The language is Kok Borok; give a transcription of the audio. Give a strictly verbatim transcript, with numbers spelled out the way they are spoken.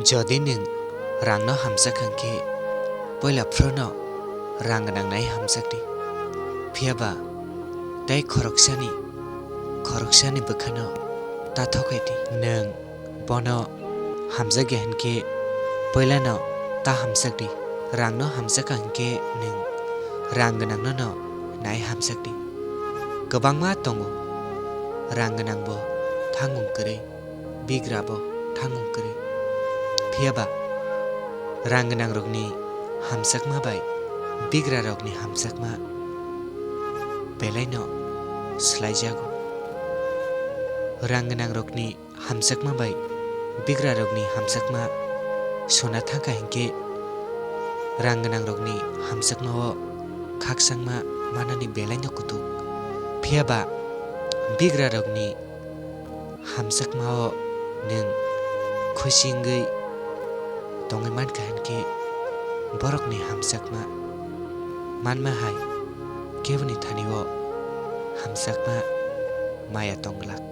Jodi nwng rangno hamjak hwn khe, poila phruno rang gwnang nai hamjak di. Phiya ba tei khoroksani, khoroksani bwkhano ta thokai di. Nwng bono hamjak ya hwn khe, poilano ta hamjak di. Rangno hamjak hwn khe, nwng rang gwnangno nai hamjak di. Kwbangma tongo, rang gwnangbo thangung kwrwi, bigrabo thangung kwrwi. Phiya ba rang gwnangrokni hamjakma bai bigrarokni hamjakma belaino swlaijago. Rang gwnangrokni hamjakma bai bigrarokni hamjakma sona thangkha hinkhe, rang gwnangrokni hamjakmao khakchangma manani belaino kutuk. Phiya ba bigrarokni hamjakmao nwng khusi wngwi tongwi mankha hinkhe, borokni hamjakma manma hai keboni thani-o hamjakma maya tong glak.